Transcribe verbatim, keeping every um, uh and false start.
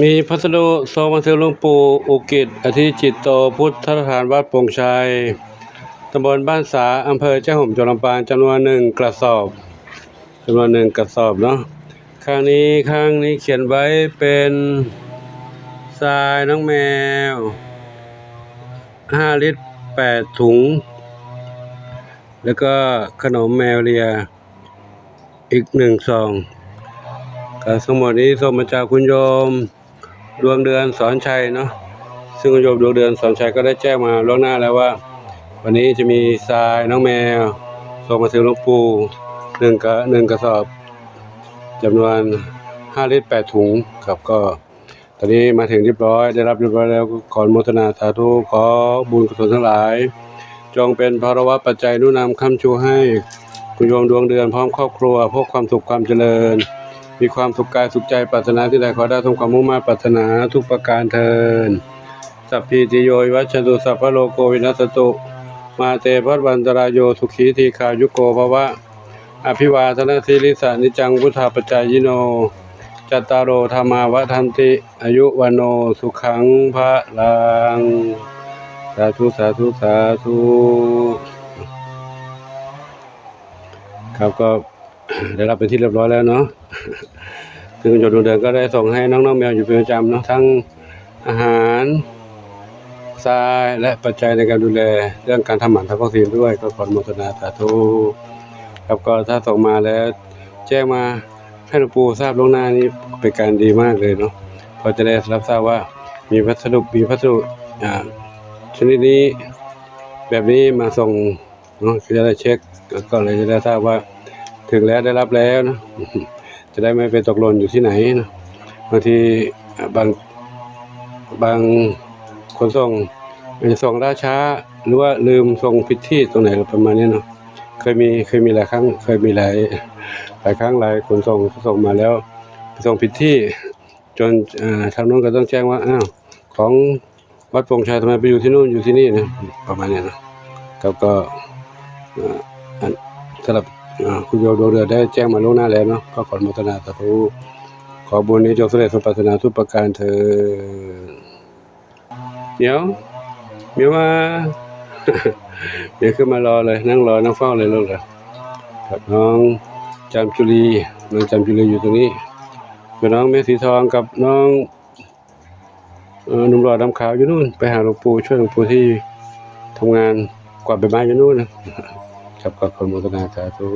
มีพัสดุส่งมาถึงหลวงปู่อุกิต อธิจิตโต พุทธสถานวัดโป่งชัย ตำบลบ้านสา อำเภอแจ้ห่ม จังหวัดลำปาง จำนวนหนึ่งกระสอบ จำนวนหนึ่งกระสอบเนาะ ข้างนี้ ข้างนี้เขียนไว้เป็นทรายน้องแมว ห้าลิตร แปดถุง แล้วก็ขนมแมวเลีย อีกหนึ่งซอง ก็ทั้งหมดนี้ส่งมาจากคุณโยมดวงเดือนสอนชัยเนาะ ซึ่งคุณโยมดวงเดือนสอนชัยก็ได้แจ้งมาล่วงหน้าแล้วว่า วันนี้จะมีทรายน้องแมวส่งมาถึงหลวงปู่หนึ่งกระ หนึ่งกระสอบ จำนวนห้าลิตร แปดถุงครับ ก็ตอนนี้มาถึงเรียบร้อย ได้รับเรียบร้อยแล้ว ก็ขออนุโมทนาสาธุ ขอบุญกุศลทั้งหลาย จงเป็นภาระวะปัจจัยหนุนนำค้ำชูให้คุณโยมดวงเดือนพร้อมครอบครัว พบความสุขความเจริญ มีความสุขกายสุขใจ ปรารถนาที่ใดขอได้สมความมุ่งมา่ปรารถนาทุกประการเทอญ สัพพีติโยวิวัชชันตุ สัพพะโรโควินัสสตุ มาเตภวัตวันตรายโย สุขีทีคายุโกภวะ อภิวาทนสีลิสะนิจจังวุฒาปจจายิโน จัตตาโรธรรมาวัฒนติ อายุวันโนสุขังพะลัง สาธุ สาธุ สาธุ ครับ ก็ได้รับเป็นที่เรียบร้อยแล้วเนาะ ซึ่งคุณโยมดวงเดือนก็ได้ส่งให้น้องๆแมวอยู่เป็นประจำเนาะ ทั้งอาหาร ทรายและปัจจัยในการดูแลเรื่องการทำหมันทำวัคซีนด้วย ก็ขออนุโมทนาสาธุครับ ก็ถ้าส่งมาแล้วแจ้งมาให้หลวงปู่ทราบล่วงหน้านี้เป็นการดีมากเลยเนาะ เพราะจะได้รับทราบว่ามีพัสดุ มีพัสดุ อ่า ชนิดนี้ แบบนี้มาส่งเนาะ ก็จะได้เช็ค แล้วก็เลยจะได้ทราบว่าถึงแล้ว ได้รับแล้วนะ จะได้ไม่ไปตกหล่นอยู่ที่ไหนนะ บางที อ่า บาง บางขนส่งอาจจะส่งล่าช้า หรือว่าลืมส่งผิดที่ตรงไหนประมาณนี้เนาะ เคยมี เคยมีหลายครั้ง เคยมีหลาย หลายครั้ง หลายขนส่งส่งมาแล้ว ไปส่งผิดที่ จน เอ่อ ทางโน้นก็ต้องแจ้งว่า อ้าว ของวัดโป่งชัยทำไมไปอยู่ที่นู่น อยู่ที่นี่นะ ประมาณนี้นะ ครับ ก็ เอ่อ อัน สำหรับ อ่า คุณโยมดวงเดือนได้แจ้งมาล่วงหน้าแล้วเนาะ ก็ขออนุโมทนาสาธุ ขอบุญนี้จงสำเร็จสมปรารถนาทุกประการเทอญ เดี๋ยว เมียว่า เมียขึ้นมารอเลย นั่งรอ นั่งเฝ้าเลยลูกเหรอ ครับ น้องจามจุลี น้องจามจุลีอยู่ตรงนี้ ส่วนน้องเมฆสีทองกับน้อง เอ่อ หนุ่มหล่อดำขาวอยู่นู่น ไปหาหลวงปู่ ช่วยหลวงปู่ที่ทำงานกวาดใบไม้อยู่นู่นนะ ครับ ก็ขออนุโมทนาสาธุ